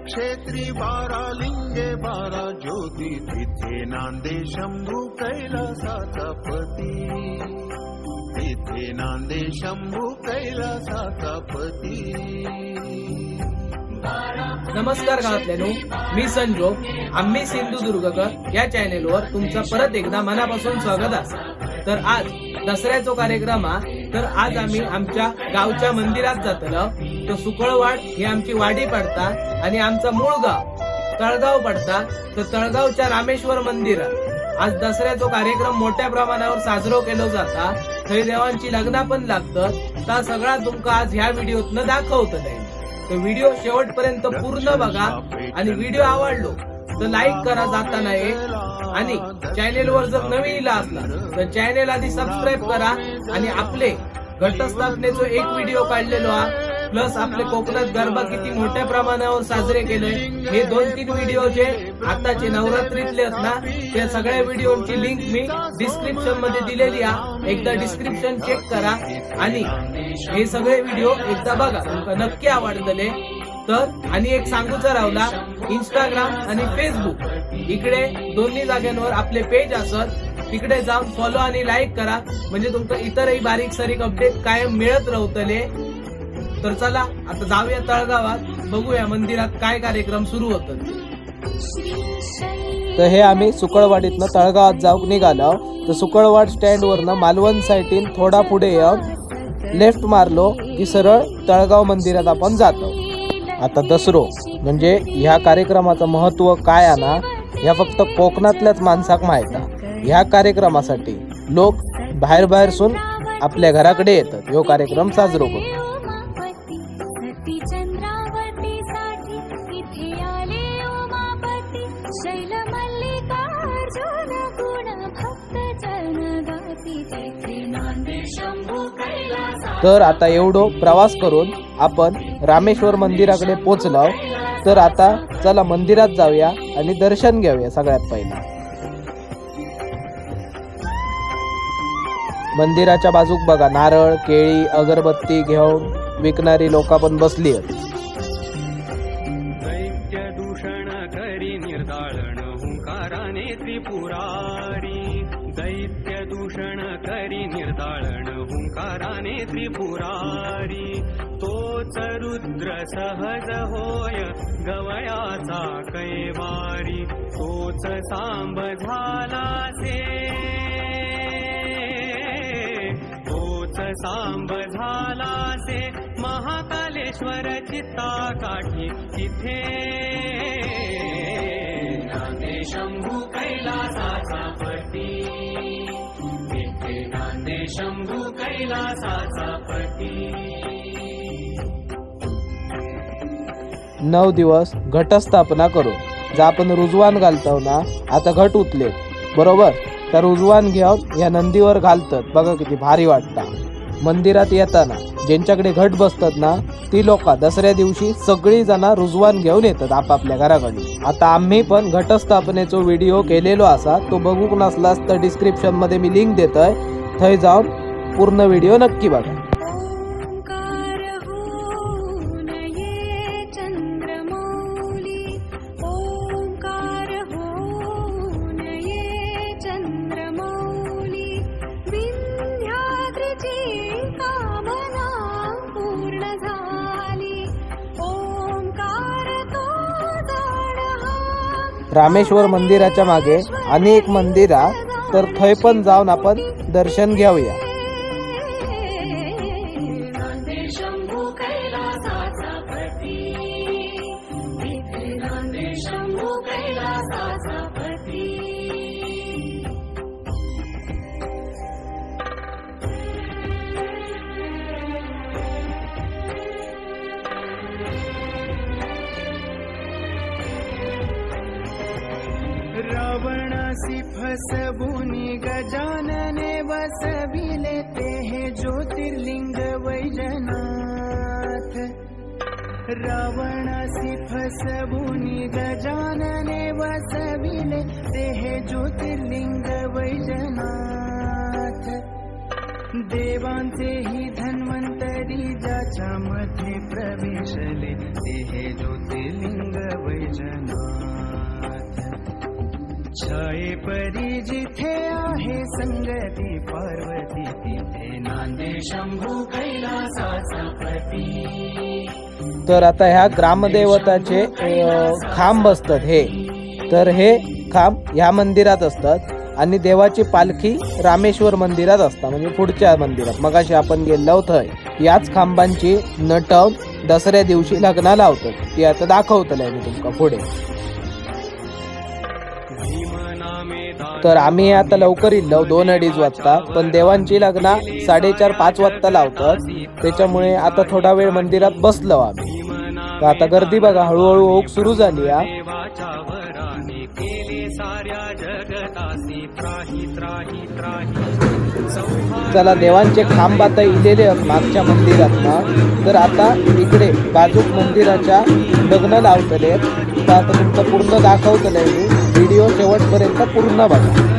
क्षेत्री 12 लिंगे 12 ज्योती, तिथे नांदे शंभू कैलासाचा पती, तिथे नांदे शंभू कैलासाचा पती। नमस्कार गावातल्यानो, मी संजो, आम्ही सिंधुदुर्गकर या चॅनेलवर तुमचं परत एकदा मनापासून स्वागत असा। तर आज दसऱ्याचो कार्यक्रम हा, तर आज आम्ही आमच्या गावच्या मंदिरात जातलो। तर सुकळवाड ही आमची वाडी पडता आणि आमचा मूळ गाव तळगाव पडता। तर तळगावच्या रामेश्वर मंदिरात आज दसऱ्याचो कार्यक्रम मोठ्या प्रमाणावर साजरो केलो जाता। थंय देवांची लग्ना पण लागतात। ता सगळा तुमका आज ह्या व्हिडिओतनं दाखवतले। तर व्हिडिओ शेवटपर्यंत पूर्ण बघा आणि व्हिडिओ आवडलो तर लाईक करा जाताना एक, आणि चॅनेलवर जर नवीन इला असला तर चॅनेल आधी सबस्क्राईब करा आणि आपले घटस्थापनेचो एक व्हिडिओ काढलेलो हा, प्लस आपले कोकणात गरबा किती मोठ्या प्रमाणावर साजरे केले हे 2-3 व्हिडिओ जे आताचे नवरात्रीतले आहेत ना, त्या सगळ्या व्हिडिओची लिंक मी डिस्क्रिप्शन मध्ये दिलेली आहे। एकदा डिस्क्रिप्शन चेक करा आणि हे सगळे व्हिडिओ एकदा बघा, तुमका नक्की आवडतले। तर आणि एक सांगूचा रावला, इंस्टाग्राम आणि फेसबुक इकडे दोन्ही जाग्यांवर आपले पेज असत, तिकडे जाऊन फॉलो आणि लाईक करा, म्हणजे तुमका इतरही बारीक सारीक अपडेट कायम मिळत राहतले। तर चला आता जाऊया तळगावात, बघूया मंदिरात काय कार्यक्रम सुरू होतात। तर हे आम्ही सुकळवाडीतनं तळगावात जाऊन निघालो। तर सुकळवाड स्टँड वरनं मालवण साईडीन थोडा पुढे येऊन लेफ्ट मारलो की सरळ तळगाव मंदिरात आपण जातो। आता दसरो म्हणजे ह्या कार्यक्रमाचं महत्व काय आहे ना, ह्या फक्त कोकणातल्याच माणसाक माहित आहे। ह्या कार्यक्रमासाठी लोक बाहेर बाहेरसून आपल्या घराकडे येतात, ह्यो कार्यक्रम साजरो करून। तर आता एवढो प्रवास करून आपण रामेश्वर मंदिराकडे पोचलो। तर आता चला मंदिरात जाऊया आणि दर्शन घेऊया। सगळ्यात पहिला मंदिराच्या बाजूक बघा, नारळ, केळी, अगरबत्ती घेऊन विकणारी लोक पण बसली आहेत। दैत्य दूषण करी निर्दाळण हुंकाराने त्रिपुरारी, दैत्य दूषण करी निर्दाळण हुंकाराने त्रिपुरारी, तोच रुद्र सहज होय गवयाचा कैवारी, तोच सांब झालासे, तोच सांब झालासे महाकालेश्वर चित्ता काठी, तिथे नांदे शंभू कैलासाचा पती, तिथे नांदे शंभू कैलासाचा पती। 9 दिवस घटस्थापना करून जा आपण रुजवान घालतो ना, आता घट उतले बरोबर, तर रुजवान घेऊन या नंदीवर घालतात। बघा किती भारी वाटता। मंदिरात येताना ज्यांच्याकडे घट बसतात ना ती लोक दसऱ्या दिवशी सगळी जण रुजवान घेऊन येतात आपापल्या घराकडे। आता आम्ही पण घटस्थापनेचो व्हिडिओ केलेलो असा, तो बघूक नसलास तर डिस्क्रिप्शन मध्ये मी लिंक देतोय, थंय जाऊन पूर्ण व्हिडिओ नक्की बघा। रामेश्वर मंदिराच्या मागे अनेक मंदिरा, तर थंय पण जाऊन आपण दर्शन घेऊया। रावणासी फसबुनी गजानने वसविले ते हे ज्योतिर्लिंग वैजनाथ, रावणासी फसबुनी गजानने वसविले ते हे ज्योतिर्लिंग वैजनाथ, देवांचेही धन्वंतरी ज्याच्यामध्ये प्रवेशले ते हे ज्योतिर्लिंग वैजनाथ। छाये परी जिथे आहे संगती पार्वती तिथे नांदे शंभू कैलासाचा पती। तर आता ह्या ग्रामदेवताचे खांब असतात हे, तर हे खांब ह्या मंदिरात असतात आणि देवाची पालखी रामेश्वर मंदिरात असतात, म्हणजे पुढच्या मंदिरात मगाशी आपण गेलो थंय। याच खांबांची नटव दसऱ्या दिवशी लग्न लावतात, ती आता दाखवतले मी तुमका पुढे। तर आम्ही आता लवकर इल्लो 2-2.5 वाजता, पण देवांची लग्न 4:30-5 वाजता लावतात, त्याच्यामुळे आता थोडा वेळ मंदिरात बसलो आम्ही। तर आता गर्दी बघा हळूहळू होऊक सुरू झाली हा। चला देवांचे खांब आता इलेले आहेत मागच्या मंदिरात ना, तर आता इकडे बाजूक मंदिराच्या लग्न लावतले। तर आता तुमचं पूर्ण दाखवतले मी, व्हिडिओ शेवटपर्यंत पूर्ण बघा।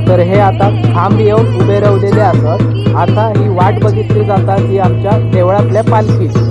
तर हे आता खांब येऊन उभे राहिलेले असत। आता ही वाट बघितली जातात ती आमच्या देवळातल्या पालखीची।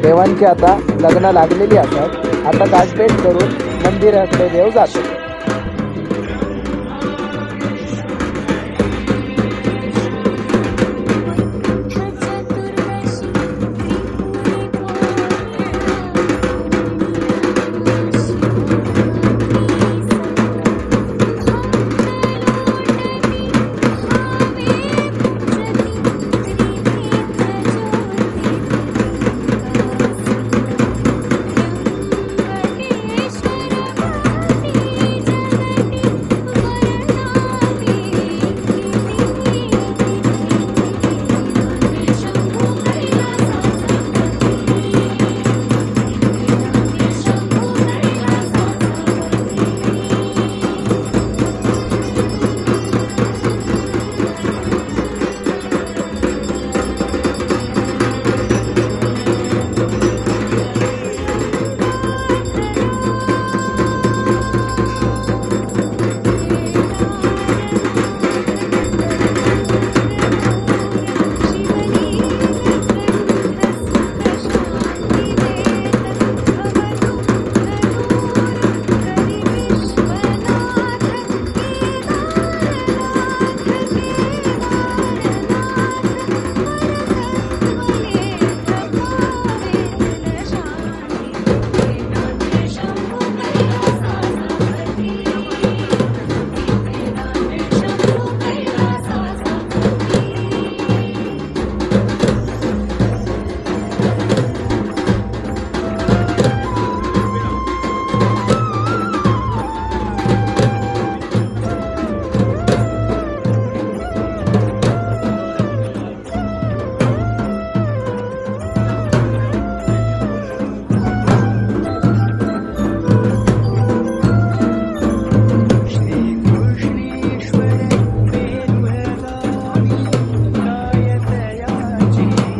देवांची आता लग्न लागलेली असतात. आता गाठभेट करून मंदिराकडे देव जातो.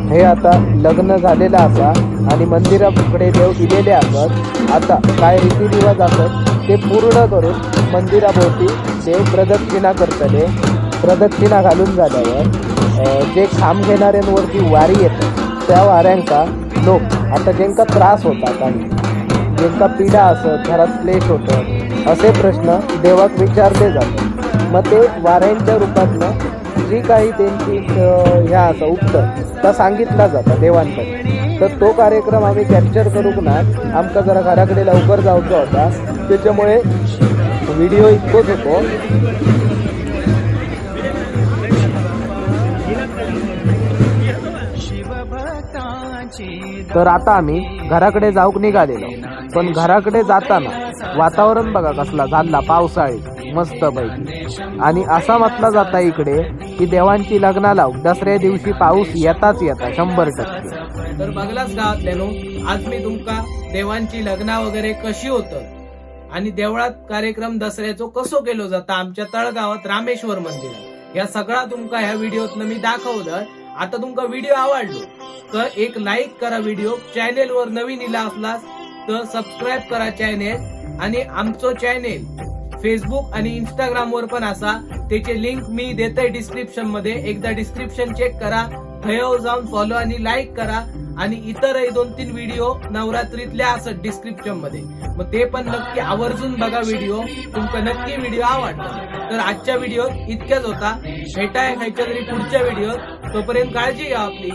हे आता लग्न झालेलं असा आणि मंदिराकडे देव दिलेले असत. आता काय रीतिरिवाज असत ते पूर्ण करून मंदिराभोवती देव प्रदक्षिणा करतले. प्रदक्षिणा घालून झाल्यावर जे खांब घेणाऱ्यांवरती वारी येते त्या वाऱ्यांका लोक आता ज्यांका त्रास होता काही ज्यांका पीडा असत घरात क्लेश होतं असे प्रश्न देवाक विचारले जातात. मग ते वाऱ्यांच्या रूपातनं जी काही त्यांची ह्या असा उत्तर ता सांगितला जाता देवांकडे. तर तो कार्यक्रम आम्ही कॅप्चर करूक ना, आमका जरा घराकडे लवकर जायचो होता त्याच्यामुळे व्हिडिओ इतकोच होतो. तर आता आम्ही घराकडे जाऊक निघालेलो, पण घराकडे जाताना वातावरण बघा कसला झाला पावसाळी मस्त पैकी. आणि असा म्हटला जाता इकडे की देवांची लग्नाला दसऱ्या दिवशी पाऊस येताच येता 100%. तर बघलाच गावातल्यानो, आज मी तुमका देवांची लग्ना वगैरे कशी होतं आणि देवळात कार्यक्रम दसऱ्याचो कसो केलो जाता आमच्या तळगावात रामेश्वर मंदिरात, या सगळा तुमका ह्या व्हिडिओतनं मी दाखवलं. आता तुमका व्हिडिओ आवडलो तर एक लाईक करा, व्हिडिओ चॅनेलवर नवीन इला असलास तर सबस्क्राईब करा चॅनेल, आणि आमचो चॅनेल फेसबुक आणि इंस्टाग्राम वर पण असा, त्याचे लिंक मी देतोय डिस्क्रिप्शन मध्ये, एकदा डिस्क्रिप्शन चेक करा, थंय जाऊन फॉलो आणि लाईक करा. आणि इतरही 2-3 व्हिडिओ नवरात्रीतल्या असत डिस्क्रिप्शन मध्ये, मग ते पण नक्की आवर्जून बघा व्हिडिओ, तुमका नक्की व्हिडिओ आवडतो. तर आजच्या व्हिडिओत इतक्याच होता, भेटाय खायच्या तरी पुढच्या व्हिडिओत, तोपर्यंत काळजी घ्या आपली.